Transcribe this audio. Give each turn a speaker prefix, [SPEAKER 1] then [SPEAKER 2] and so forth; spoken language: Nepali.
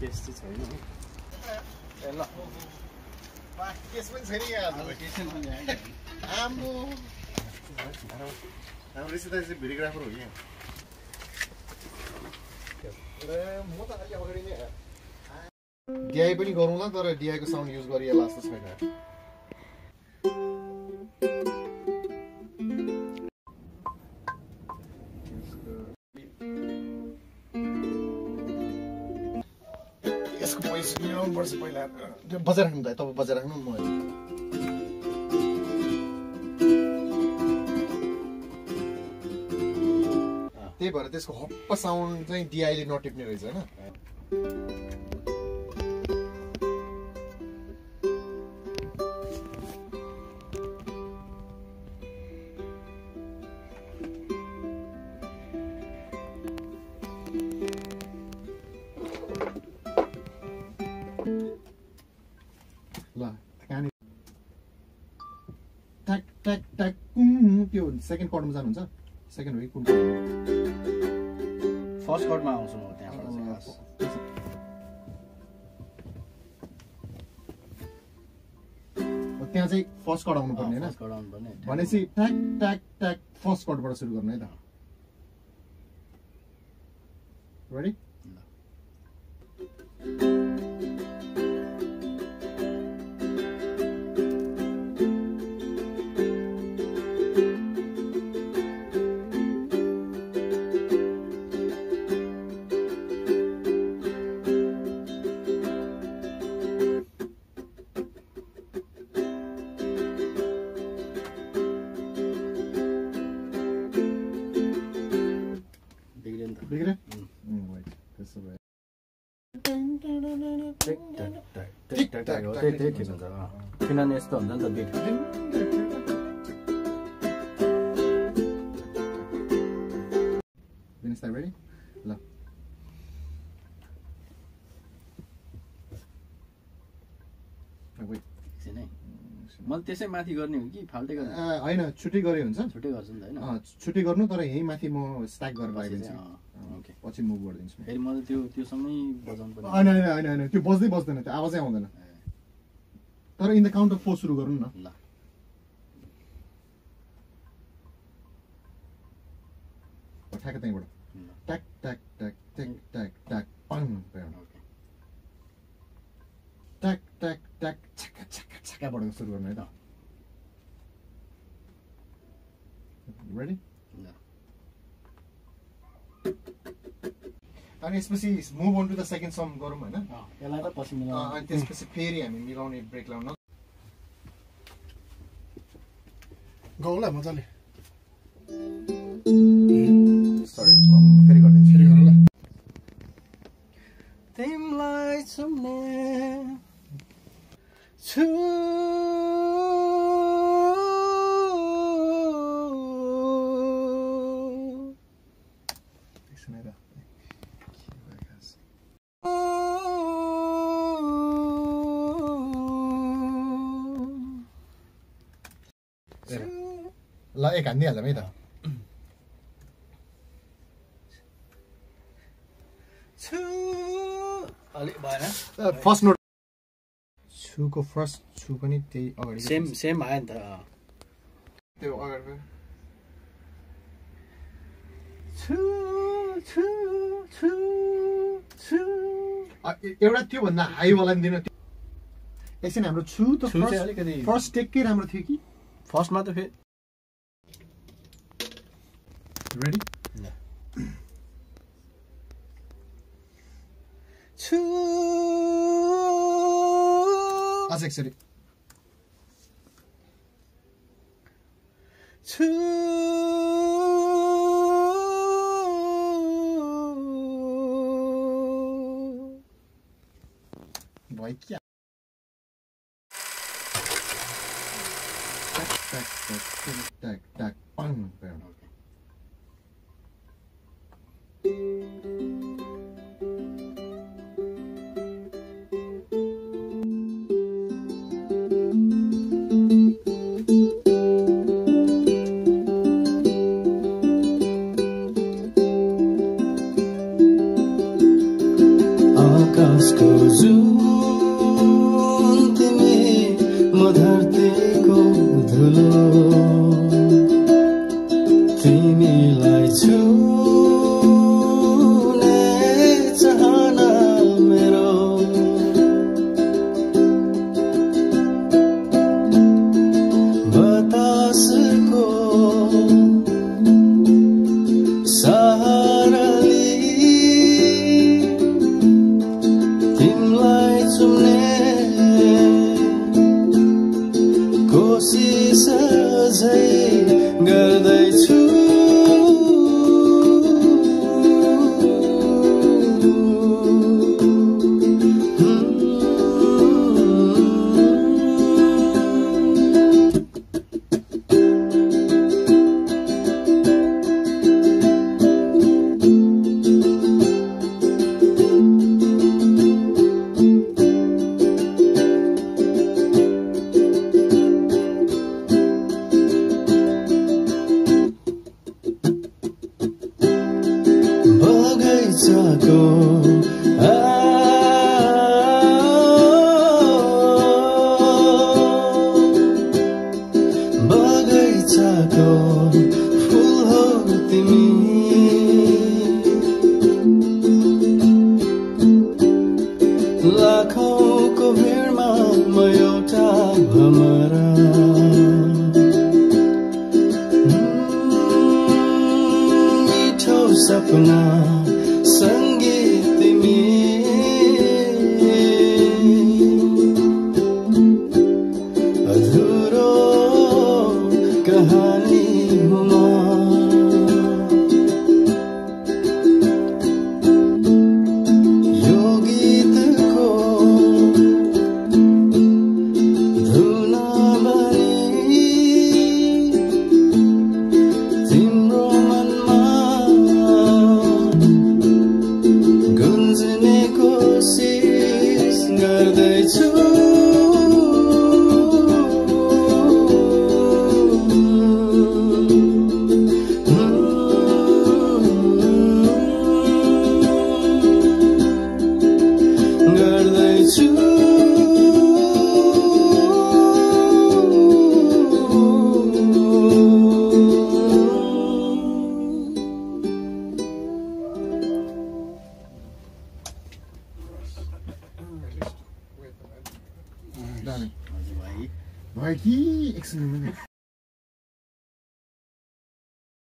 [SPEAKER 1] केस चाहिँ छैन ए ल
[SPEAKER 2] केस पनि छैन यहाँ आम्बो हाम्रो रिश्तेदार चाहिँ भिडियोग्राफर हो कि म त अलि अगाडि नै डिआई पनि गरौँला तर डिआईको साउन्ड युज गरिएला जस्तो छैन यसको भोइस मिलाउनु पर्छ पहिला त्यो बजाइराख्नु त तपाईँ बजाइराख्नु म त्यही भएर त्यसको हप्पा साउन्ड चाहिँ डिआईले नटिप्ने रहेछ होइन ल कहानी ट्याक ट्याक ट्याक त्यो सेकेन्ड कर्डमा जानुहुन्छ सेकेन्ड हो कि कुन
[SPEAKER 1] फर्स्ट कर्डमा आउँछु म त्यहाँबाट
[SPEAKER 2] त्यहाँ चाहिँ फर्स्ट कर्ड आउनु पर्ने होइन भनेपछि ट्याक ट्याक ट्याक फर्स्ट कर्डबाट सुरु गर्नु है त रेडी बिग्रे त्यसो भए
[SPEAKER 1] त्यही ठिक हुन्छ किनभने यस्तो हुन्छ नि त बिट
[SPEAKER 2] Vince, are ready? ल
[SPEAKER 1] मैले त्यसै माथि गर्ने हो कि फाल्टै गर्ने
[SPEAKER 2] हैन छुट्टै गरे हुन्छ
[SPEAKER 1] छुट्टै गर्छु नि त हैन
[SPEAKER 2] छुट्टै गर्नु तर यही माथि म स्ट्याक गरेर राखिदिन्छु
[SPEAKER 1] ओके
[SPEAKER 2] पछि मुभ गरिदिन्छु
[SPEAKER 1] फेरि मैले त्यो सँगै बजाउनु पर्छ
[SPEAKER 2] हैन त्यो बज्दै बज्दैन त्यो आवाजै आउँदैन तर इन द काउन्ट अफ 4 सुरु गरौँ न
[SPEAKER 1] ल
[SPEAKER 2] ठ्याक त्यहीबाट ट्याक ट्याक ट्याक ट्याक ट्याक ट्याक पाङ ट्याक ट्याक ट्याक छक्का छक्का छक्काबाट सुरु गर्नु है त रेडी अनि यसपछि move on to the second सम गरौँ हैन
[SPEAKER 1] यसलाई त पछि मिलाउँ
[SPEAKER 2] अनि त्यसपछि फेरि हामी मिलाउने ब्रेक लाउन
[SPEAKER 3] गौला मजाले
[SPEAKER 2] सरी फेरि गरिदिन्छु
[SPEAKER 3] फेरि गरौँ ल
[SPEAKER 1] तिमलाई सुन्ने छु
[SPEAKER 2] ल एक हान्दिहाल्छौँ है त
[SPEAKER 1] अलि भएन
[SPEAKER 2] फर्स्ट नोट छुको फर्स्ट छु पनि त्यही अगाडि
[SPEAKER 1] सेम आयो नि त
[SPEAKER 2] त्यो अगाडि एउटा त्यो भन्दा हाई वाला नि दिन एकछिन हाम्रो छु त फर्स्ट टेककै राम्रो थियो कि
[SPEAKER 1] फर्स्टमा त फेरि
[SPEAKER 2] रेडी
[SPEAKER 1] छु
[SPEAKER 2] अझ एकचोटि
[SPEAKER 1] छु
[SPEAKER 2] भयो क्या ट्याक ट्याक पाङ
[SPEAKER 4] आकाशको जुन तिमी म धरतीको धुलो तिमीलाई छुने चाहना मेरो बतासको सहारा लिई तिमीलाई चुम्ने कोसिस झै गर्दैछु बगैँचाको बगैँचाको फुल हो तिमी लाखौंको भिडमा म एउटा भमरा मिठो सपना संगीत तिमी अधुरो कहानी हुमा यो गीतको धुन बनी तिम्रो मनमा गुन्जने कोसिस गर्दैछु गर्दैछु
[SPEAKER 2] भाइ कि एकछिन